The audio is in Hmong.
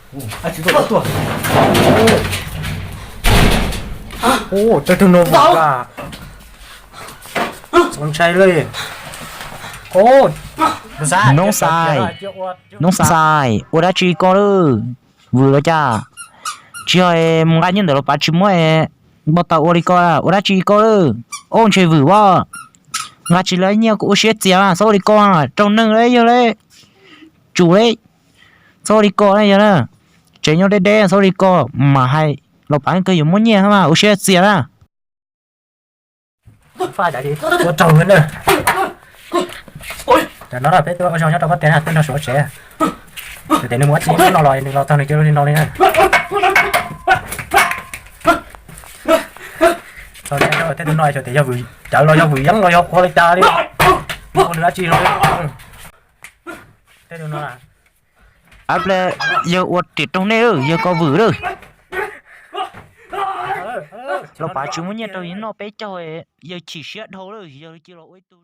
Ua, tej tug no vwm a, txaus ntshai li. Noob Xais, Noob Xais, ua dab tsi koj lawm? Vwm los cas? Tsis yog mus nqa nyiaj ntawm los pav tsis muab, npau taws ua li ko, ua dab tsi koj lawm? Ub, ntshe vwm as. Nqa tsis tau nyiaj kuv ua siab txias, txhob ua li ko, raug neeg li yog li. Tsum li, txhob ua li ko yog na. Tsev nyob deb deb txhob ua li ko, mas hais los pav kawg yuav muab nyiaj mas ua siab txias na. Ua raug na. Tam no peb tuaj ua zog nyob rau koj tias na, tuaj nrog Suav tsev. Yog tias nws mus ua tsi no los nws los txog nws cia li no li na. Tej tug no xyov tias yog vwm cawv los yog vwm yeeb los yog ua li cas li, ua nws dab tsi los. Tej tug no, yawg ua riam raug nej lawm, yawg koj vwm lawm. Los pav tsis muab nyiaj rau yawg noj peb caug, yawg chim siab dhau lawm, yawg cia los ua ib tug